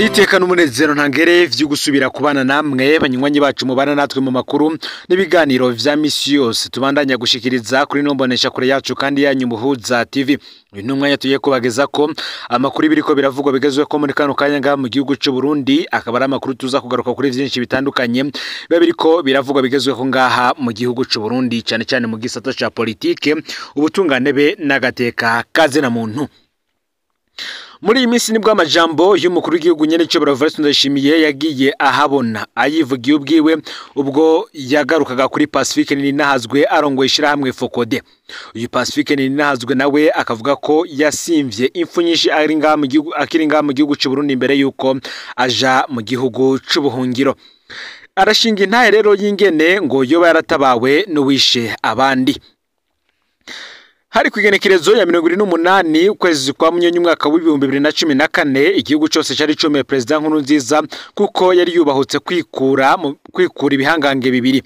Niteka n'umunezero ntangere vyo gusubira kubana namwe banywanyi bacu mubana natwe mu makuru n'ibiganiro vya misi yose tubandanya gushikiriza kuri nombonesha kure yacu kandi yanyu Muhuza TV. Uyu ni umwanya tugiye kubageza ko amakuru biriko biravugwa bigezwe ko muri kano kanya ngaha mu gihugu c'u Burundi, akaba ari amakuru tuza kugaruka kuri vyinshi bitandukanye biba biriko biravugwa bigezwe ko ngaha mu gihugu c'u Burundi, cane cane mu gisata ca politike, ubutungane be n'agateka kazina muntu. Muri iyi minsi nibwo amajambo y'umukuru w'igihugu nyene Evariste Ndayishimiye yagiye ahabona ayivugiye ubwiwe ubwo yagarukaga kuri Pacifique Nininahazwe arongoye ishirahamwe Fokode. Uyu Pacifique Nininahazwe nawe akavuga ko yasimvye impfu nyinshi ari ngaha mu gihugu, akiri ngaha mu gihugu c'u Burundi imbere yuko aja mu gihugu c'ubuhungiro. Arashinga intahe rero y'ingene ngo yoba yaratabawe n'uwishe abandi. Hari kwigenekerezo ya 28 ukwezi kwa Munyonyi umwaka w'2014 igihugu cose cari cumiye President Nkurunziza kuko yari yubahutse kwikura ibihangange bibiri.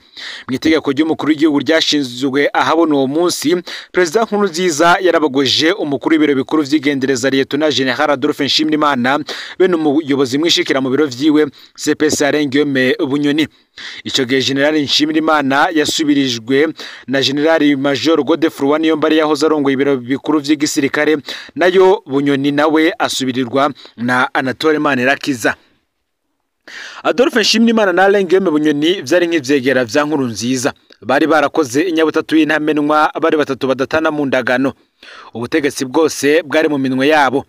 Mu itegeko ry'umukuru w'igihugu ryashinzwe ahabona uwo munsi, President Nkurunziza yarabagoje umukuru w'ibiro bikuru vy'igendereza Lieutenant General Adolphe Nshimirimana be n'umuyobozi mwishikira mu biro vyiwe CPS Alain Guillaume Bunyoni. Ico gihe General Nshimirimana yasubirijwe na General Major Godefroid Niyombare yahoze arongoye ibiro bikuru vy'igisirikare, nayo Bunyoni nawe asubirirwa na Anatole Manirakiza. Adolphe Nshimirimana na Alain Guillaume Bunyoni vyari nk'ivyegera vya Nkurunziza, bari barakoze inyabutatu y'intamenwa, bari batatu badatana mu ndagano. Ubutegetsi bwose bwari mu minwe yabo.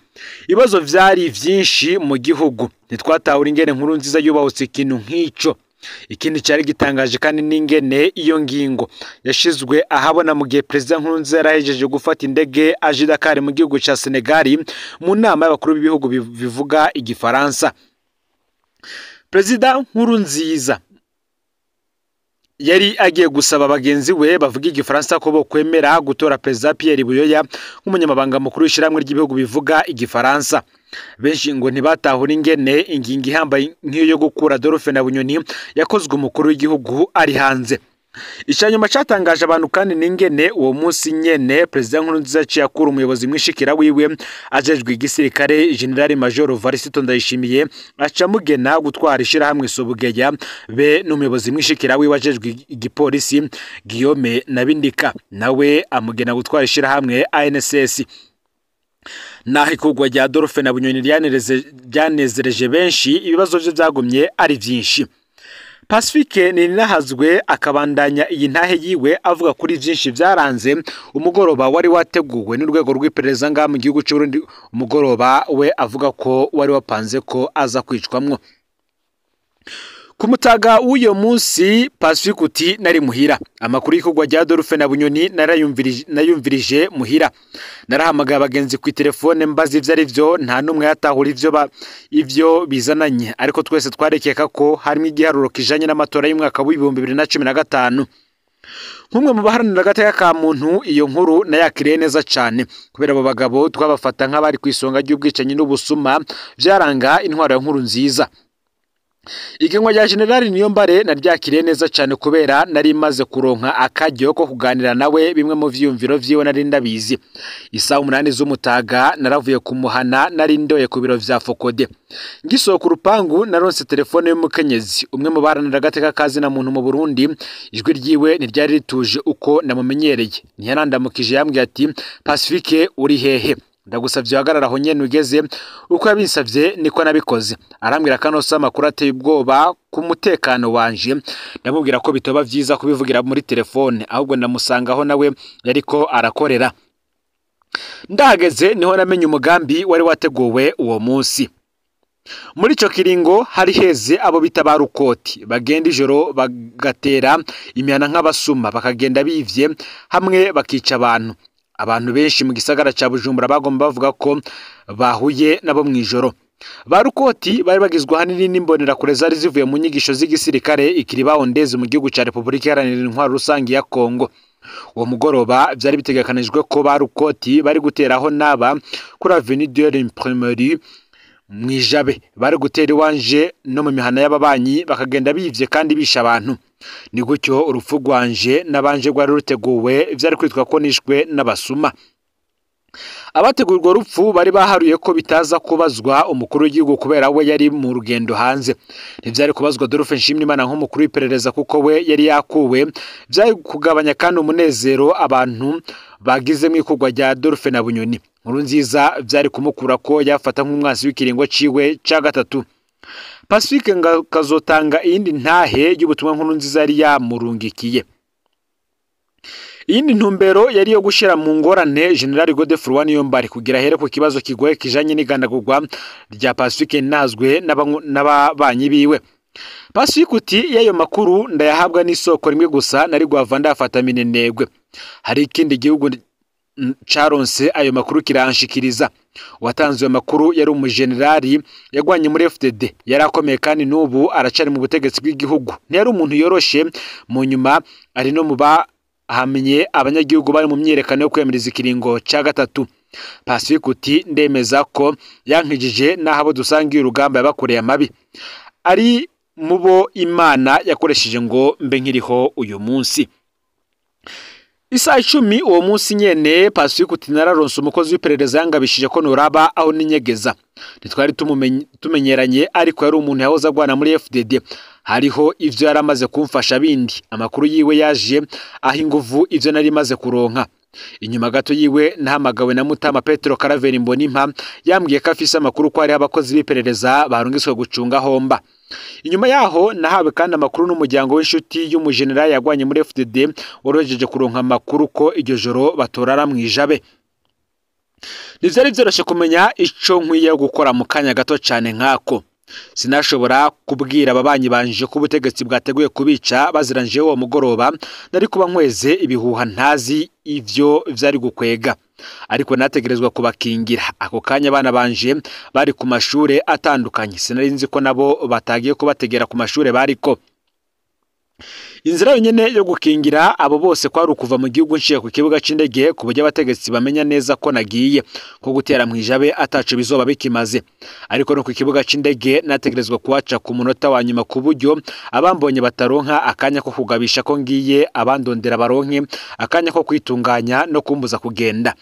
Ibibazo vyari vyinshi mu gihugu, ntitwatahura ingene Nkurunziza yubahutse ikintu nk'ico. Ikindi cyari gitangaje kandi n'ingene iyo ngingo yashizwe ahabona mu gihe President Nkurunziza yarahejeje gufata indege aje Dakar mu gihugu ca Senegal mu nama y'abakuru b'ibihugu bivuga igifaransa. President Nkurunziza yari agiye gusaba bagenzi we bavuga igifaransa ko bokwemera gutora President Pierre Buyoya nk'umunyamabanga mukuru w'ishiramwe ry'ibihugu bivuga igifaransa. Benshi ngo ntibatahura ingene ingingo ihambaye nk'iyo yo gukura Adolphe na Bunyoni yakozwe umukuru w'igihugu ari hanze. Icanyuma catangaje abantu kandi n'ingene uwo munsi nyene President Nkurunziza yaciye akura umuyobozi mwishikira wiwe ajejwe igisirikare General Major Evariste Ndayishimiye aca mugena gutwara ishirahamwe Sobugeya be n'umuyobozi mwishikira wiwe ajejwe igipolisi Guillaume Nabindika nawe amugena gutwara ishirahamwe ANSS. Naho ikurwa rya Adolphe na Bunyoni ryanezereje benshi, ibibazo vyo vyagumye ari vyinshi. Pacifique Nininahazwe akabandanya iyi ntahe yiwe avuga kuri vyinshi vyaranze umugoroba wari wateguwe n'urwego rw'iperereza ngaha mu gihugu c'u Burundi, umugoroba we avuga ko wari wapanze ko aza kwicwamwo. Ku mutaga w'uyo munsi Pacifique uti nari muhira. Amakuru y'ikorwa rya Adolphe na Bunyoni nayumvirije muhira. Narahamagaye abagenzi ku telefone mbaza ivyo ari vyo, nta numwe yatahura ivyo bizananye, ariko twese twarekeka ko harimo igiharuro kijanye n'amatora y'umwaka w'2015. Nk'umwe mu baharanira agateka ka muntu, iyo nkuru nayakiriye neza cane kubera abo bagabo twabafata nk'abari kw'isonga ry'ubwicanyi n'ubusuma vyaranga intwaro ya Nkurunziza. Igenwa rya General Niyombare naryakiriye neza cane kubera nari maze kuronka akaryo ko kuganira nawe bimwe mu vyiyumviro vyiwe nari ndabizi. Isaha 8 z'umutaga naravuye kumuhana nari ndoye ku biro vya Fokode. Ngisohoka urupangu naronse telefone y'umukenyezi umwe mu baharanira agateka kazina muntu mu Burundi, ijwi ryiwe ntiryari rituje uko namumenyereye. Ntiyanandamukije, yambwiye ati Pacifique uri hehe? Ndagusavye uhagarara aho nyene ugeze, uko yabinsavye niko nabikoze. Arambwira ko anose amakuru ateye ubwoba ku mutekano wanje. Ndamubwira ko bitoba vyiza kubivugira muri telefone, ahubwo ndamusangaho nawe yariko arakorera. Ndahageze niho namenye umugambi wari wateguwe uwo munsi. Muri ico kiringo hari heze abo bita ba rukoti bagenda ijoro bagatera imihana nk'abasuma, bakagenda bivye hamwe bakica abantu. Abantu benshi mu gisagara ca Bujumbura bagomba bavuga ko bahuye nabo mwijoro. Ba rukoti bari bagizwe ahanini n'imbonerakure zari zivuye mu nyigisho z'igisirikare ikiribaho ndeze mu gihugu ca Republika Iharanira Intwaro Rusangi ya Kongo. Uwo mugoroba vyari bitegekanijwe ko ba rukoti bari guteraho naba kuri Avenue de l'Imprimerie mwijabe, bari gutera iwanje no mu mihana y'ababanyi bakagenda bivye kandi bisha abantu. Ni gutyo urupfu rwanje n'abanje rwari ruteguwe, vyari kwitwa ko nishwe n'abasuma. Abateguye urwo rupfu bari baharuye ko bitaza kubazwa umukuru w'igihugu kubera we yari mu rugendo hanze. Ntivyari kubazwa Adolphe Nshimirimana nk'umukuru w'iperereza kuko we yari yakuwe. Vyari kugabanya kandi umunezero abantu bagize mu ikurwa rya Adolphe na Bunyoni. Nkurunziza vyari kumukura ko yafata nk'umwansi w'ikiringo ciwe ca gatatu. Pacifique kazotanga iyindi ntahe y'ubutumwa Nkurunziza yari yamurungikiye. Iyindi ntumbero yari yo gushira mu ngorane General Godefroid Niyombare kugira here ku kibazo kigoye kijanye n'igandagurwa rya Pacifique Nazwe n'ababanyi biwe. Pacifique uti y'ayo makuru ndayahabwa n'isoko rimwe gusa nari gwava ndafata minenegwe. Hari ikindi gihugu caronse ayo makuru kiranshikiriza. Uwatanze ayo makuru yari umujenerali yagwanye muri FDD, yarakomeye kandi n'ubu aracari mu butegetsi bw'igihugu. Ntiyari umuntu yoroshe, mu nyuma ari no mu bahamye abanyagihugu bari mu myiyerekano yo kwiyamiriza ikiringo ca gatatu. Pacifique uti ndemeza ko yankijije n'aho abo dusangiye urugamba yabakoreye amabi, ari mubo Imana yakoresheje ngo mbe nkiriho uyu munsi. Isaha 10 uwo munsi nyene Pacifique uti nararonse umukozi w'iperereza yangabishije ko noraba aho ninyegeza. Ntitwari tumenyeranye ariko yari umuntu yahoze agwana muri FDD. Hariho ivyo yaramaze kumfasha bindi. Amakuru yiwe yaje aho inguvu ivyo nari maze kuronka. Inyuma gato yiwe nahamagawe na Mutama Petro Karaveri Mbonimpa yambwiye ko afise amakuru ko hariho abakozi b'iperereza barungiswe gucunga homba. Inyuma yaho nahawe kandi amakuru n'umuryango w'inshuti y'umujenerali yagwanye muri FDD worohejeje kuronka amakuru ko iryo joro batorara mwijabe. Ntivyari vyoroshe kumenya ico nkwiye gukora mu kanya gato cane nkako. Sinashobora kubwira ababanyi banje ko ubutegetsi bwateguye kubica baziranje uwo mugoroba, nari kuba nkweze ibihuha ntazi ivyo vyari gukwega. Ariko nategerezwa kubakingira. Ako kanya abana banje bari ku mashure atandukanye, sinari nzi ko nabo batagiye kubategera ku mashure bariko. Inzira yonyene yo gukingira abo bose kwari ukuva mu gihugu nciye ku kibuga c'indege ku buryo abategetsi bamenya neza ko nagiye, ko gutera mwijabe ataco bizoba bikimaze. Ariko no ku kibuga c'indege nategerezwa kuhaca ku munota wa nyuma ku buryo abambonye bataronka akanya ko kugabisha ko ngiye, abandondera baronke akanya ko kwitunganya no kumbuza kugenda.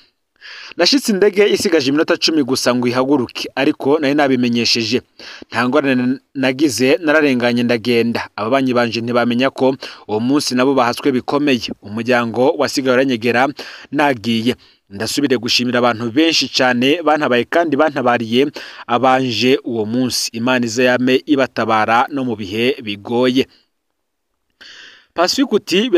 Nashitse indege isigaje iminota 10 gusa ngo ihaguruke, ariko nari nabimenyesheje. Nta ngorane nagize, nararenganye ndagenda. Ababanyi banje ntibamenya ko uwo munsi nabo bahatswe bikomeye. Umuryango wasigaye uranyegera nagiye. Ndasubire gushimira abantu benshi cyane bantabaye kandi bantabariye abanje uwo munsi. Imana ize yame ibatabara no mu bihe bigoye. Pacifique uti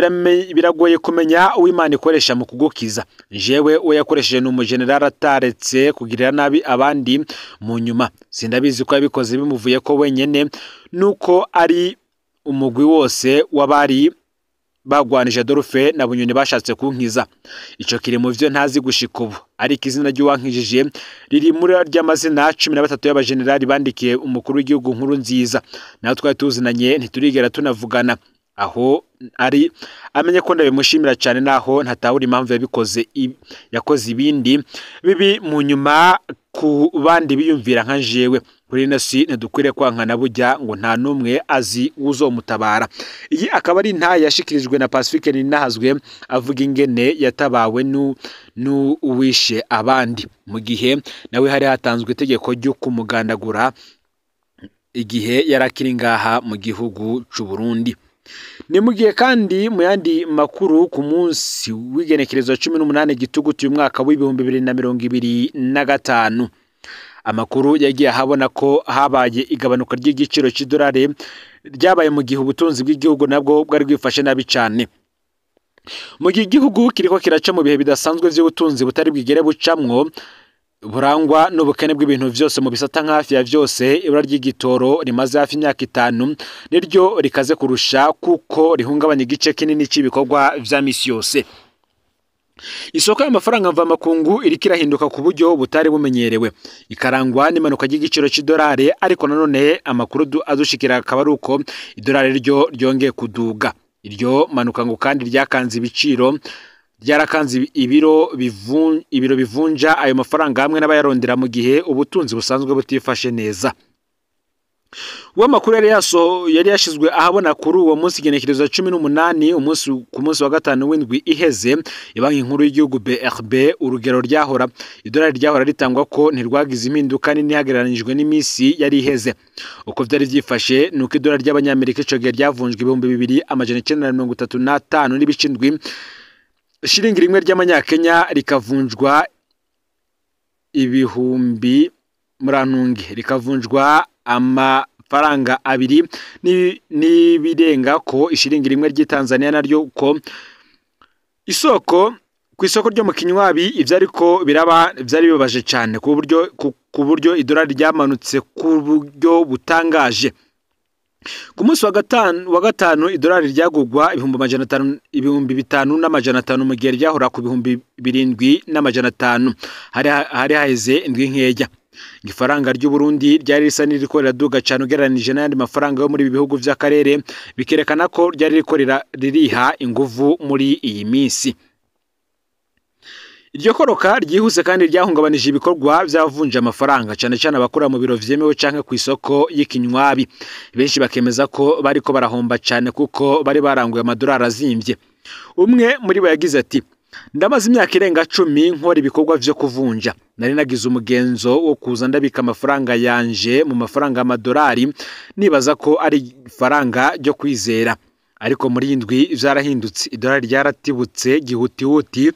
biragoye kumenya uwo Imana ikoresha mu kugukiza. Jewe uwo yakoresheje ni umujenerali ataretse kugirira nabi abandi mu nyuma. Sindabizi ko yabikoze bimuvuye ko wenyene, nuko ari umugwi wose w'abari bagwanije Adolphe na Bunyoni bashatse kunkiza. Ico kiri mu vyo ntazi gushika ubu, ariko izina ry'uwankijije riri muri ry'amazina 13 y'abajenerali bandikiye umukuru w'igihugu Nkurunziza. Naho twari tuzinanye ntiturigera tunavugana. Aho ari amenye ko ndabimushimira cyane, naho ntatahura impamvu yabikoze yakoze ibindi bibi mu nyuma ku bandi biyumvira nka jewe. Kuri ino si ntidukwiriye kwankana burya ngo nta n'umwe azi uzomutabara. Iyi akaba ari nta yashikirijwe na Pacifique Ninahazwe avuga ingene yatabawe n'uwishe abandi, mu gihe nawe hari hatanzwe itegeko ryo kumugandagura igihe yarakiri ngaha mu gihugu c'u Burundi. Ni mu gihe kandi mu yandi makuru ku munsi w'igenekerezo 18 Gitugutu uyu mwaka w'ibihumbi 2025, amakuru yagiye ahabona ko habaye igabanuka ry'igiciro c'idolari ryabaye mu gihe ubutunzi bw'igihugu nabwo bwari bwifashe nabi cyane. Mu gihe igihugu kiriko kiraca mu bihe bidasanzwe vy'ubutunzi butari bwigere bucamwo, burangwa n'ubukene bw'ibintu vyose mu bisata nka hafi ya vyose, ibura ry'igitoro rimaze hafi imyaka 5 niryo rikaze kurusha kuko rihungabanya igice kinini c'ibikorwa vya misi yose. Isoko y'amafaranga mvamakungu iriko irahinduka ku buryo butari bumenyerewe, ikarangwa n'imanuka ry'igiciro c'idolari, ariko nanone amakuru adushikira akaba ari uko idolari ryo ryongeye kuduga. Iryo manuka ngo kandi ryakanze ibiciro, ryarakanze ibiro bivunja ayo mafaranga hamwe n'abayarondera mu gihe ubutunzi busanzwe butifashe neza. Uwamakuru yari yashizwe ahabona kuri uwo munsi igenekerezo 18 umunsi ku munsi wa gatanu w'indwi iheze, Banki Nkuru y'Igihugu BRB urugero ryahora idolari ryahora ritangwa ko ntirwagize impinduka nini hagereranijwe n'imisi yari iheze. Uko vyari vyifashe nuko idolari ry'abanyamerika ico gihe ryavunjwe 2935.7, shilingi rimwe ry'amanyakenya rikavunjwa ibihumbi murantunge rikavunjwa amafaranga abiri n'ibirenga ko ishiringi rimwe ry'Itanzania naryo ko isoko ku isoko ryo mu Kinywabi. Ivyo ariko biraba vyari bibabaje cyane ku buryo idolari ryamanutse ku buryo butangaje. Ku munsi wa gatanu idolari ryagugwa 5,500 mu gihe ryahora ku 7,500 hari haheze indwi nkeya. Ifaranga ry'u Burundi ryari risa n'iriko riraduga cyane ugereranije n'ayandi mafaranga yo muri ibi bihugu vy'akarere, bikerekana ko ryari riko ririha inguvu muri iyi minsi. Iryo koroka ryihuse kandi ryahungabanije ibikorwa vy'abavunja amafaranga, cyane cyane abakora mu biro vyemewe canke ku isoko y'Ikinywabi. Benshi bakemeza ko bariko barahomba cyane kuko bari baranguye amadolari azimvye. Umwe muri bo yagize ati: "Ndamaze imyaka irenga 10 nkora ibikorwa vyo kuvunja. Nari nagize umugenzo wo kuza ndabika amafaranga yanje mu mafaranga y'amadolari, nibaza ko ari ifaranga ryo kwizera. Ariko muri indwi vyarahindutse, idolari ryaratibutse gihutihuti,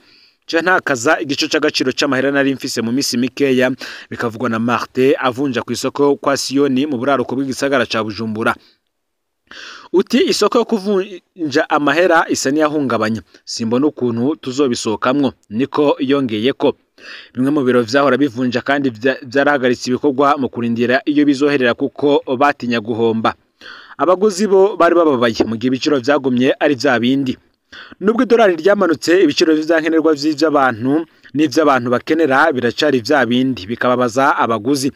ntakaza igice c'agaciro c'amahera nari mfise mu misi mikeya." Bikavugwa na Martin avunja ku isoko kwa Siyoni mu buraruko bw'igisagara ca Bujumbura. Uti isoko yo kuvunja amahera isa n'iyahungabanya, simbona ukuntu tuzobisohokamwo, niko yongeye ko. Bimwe mu biro vyahora bivunja kandi vyarahagaritse ibikorwa mu kurindira iyo bizoherera kuko batinya guhomba. Abaguzi bo bari bababaye mu gihe ibiciro vyagumye ari vya bindi. Nubwo idolari ryamanutse, ibiciro vy'ivyankenerwa vy'ivy'abantu n'ivy'abantu bakenera biracari vya bindi, bikababaza abaguzi.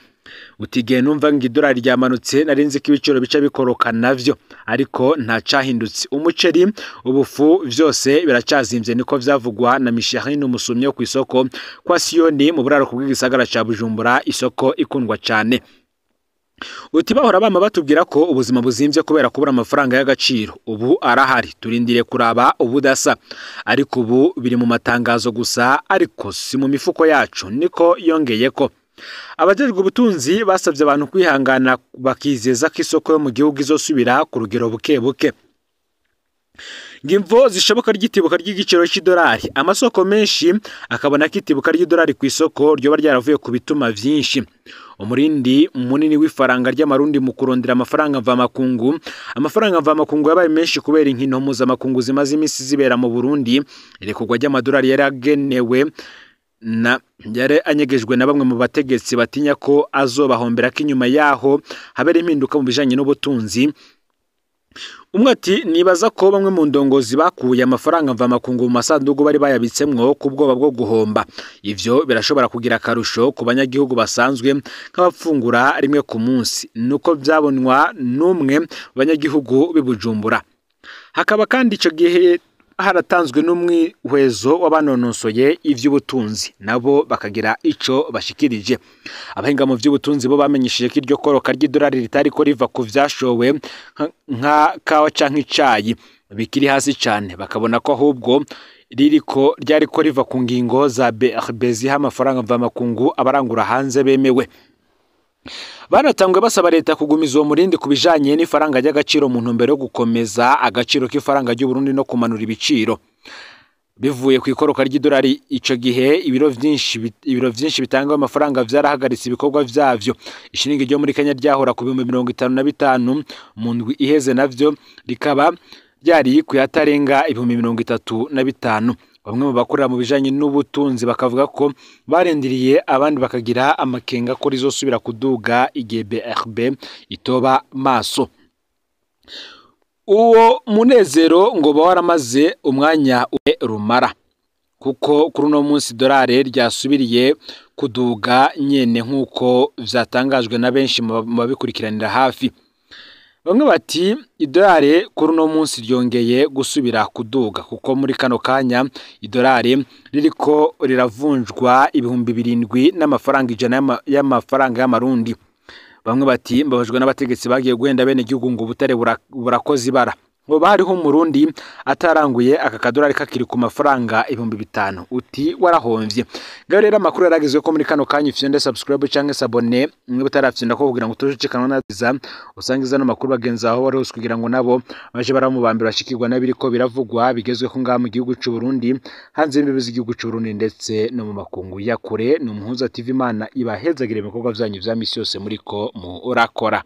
Uti igihe numva ngo idolari ryamanutse nari nzi ko ibiciro bica bikoroka navyo, ariko nta cahindutse. Umuceri, ubufu vyose biracazimvye, niko vyavugwa na Micheline umusumyi wo kw'isoko kwa Siyoni mu buraruko bw'igisagara ca Bujumbura, isoko ikundwa cane. Uti bahora bama batubwira ko ubuzima buzimvye kubera kubura amafaranga y'agaciro, ubu arahari, turindiriye kuraba ubudasa, ariko ubu biri mu matangazo gusa, ariko si mu mifuko yacu, niko yongeyeko. Abajejwe ubutunzi basavye abantu kwihangana bakizeza ko isoko yo mu gihugu izosubira ku rugero buke buke. Ngimvo zishoboka ry'itibuka ry'igiciro c'idolari, amasoko menshi akabona ko itibuka ry'idolari ku isoko ryoba ryaravuye ku bituma vyinshi. Umurindi munini w'ifaranga ry'amarundi mu kurondera amafaranga mvamakungu, amafaranga mvamakungu yabaye menshi kubera inkino mpuzamakungu zimaze imisi zibera mu Burundi. Irekurwa ry'amadolari yaragenewe na yari anyegejwe na bamwe mu bategetsi batinya ko azobahombera ko inyuma yaho habera impinduka mu bijanye n'ubutunzi. Umwe ati nibaza ko bamwe mu ndongozi bakuye amafaranga mvamakungu mu masandugu bari bayabitsemwo ku bwoba bwo guhomba. Ivyo birashobora kugira akarusho ku banyagihugu basanzwe nk'abafungura rimwe ku munsi, nuko vyabonwa n'umwe mu banyagihugu b'i Bujumbura. Hakaba kandi ico gihe haratanzwe n'umwihwezo w'abanonosoye ivy'ubutunzi, nabo bakagira ico bashikirije. Abahinga mu vy'ubutunzi bo bamenyesheje ko iryo koroka ry'idolari ritariko riva ku vyashowe nka kawa canke icayi bikiri hasi cane, bakabona ko ahubwo ririko ryariko riva ku ngingo za BRB ziha amafaranga mvamakungu abarangura hanze bemewe. Banatangwe basaba leta kugumiza uwo murindi ku bijanye n'ifaranga ry'agaciro mu ntumbero yo gukomeza agaciro k'ifaranga ry'u Burundi no kumanura ibiciro. Bivuye ku ikoroka ry'idolari ico gihe, ibiro vyinshi bitanga amafaranga vyarahagaritse ibikorwa vyavyo. Ishiringi ryo muri Kenya ryahora ku 55,000 mu ndwi iheze, navyo rikaba ryari kuyatarenga 35,000. Bamwe mu bakorera mu bijanye n'ubutunzi bakavuga ko barindiriye, abandi bakagira amakenga ko rizosubira kuduga igihe BRB itoba maso. Uwo munezero ngo ba waramaze umwanya rumara, kuko kuri uno munsi idolari ryasubiriye kuduga nyene nk'uko vyatangajwe na benshi mu babikurikiranira hafi. Bamwe bati idolari kuri uno munsi ryongeye gusubira kuduga, kuko muri kano kanya idolari ririko riravunjwa 7,100 n'amafaranga y'amarundi. Bamwe bati mbabajwe n'abategetsi bagiye guhenda bene gihugu ngo ubutare burakoze ibara. Hoba hariho umurundi ataranguye aka kadorari kakiri ku mafaranga 5000, uti warahomvye. Ngaho rero amakuru yaragezwe ko muri kano kanya ufyonde subscribe canke s'abonner niba utarafyonda ko kugira ngo utojicikanwa naza usangiza no makuru bagenzi aho wari hose kugira ngo nabo baje baramubambira bashikirwa nabiriko biravugwa bigezweho ngaha mu gihugu c'u Burundi, hanze y'imbibe z'igihugu c'u Burundi ndetse no mu makungu ya kure. Ni Umuhuza TV, Imana ibahezagire ibikorwa vyanyu vya misi yose muriko murakora.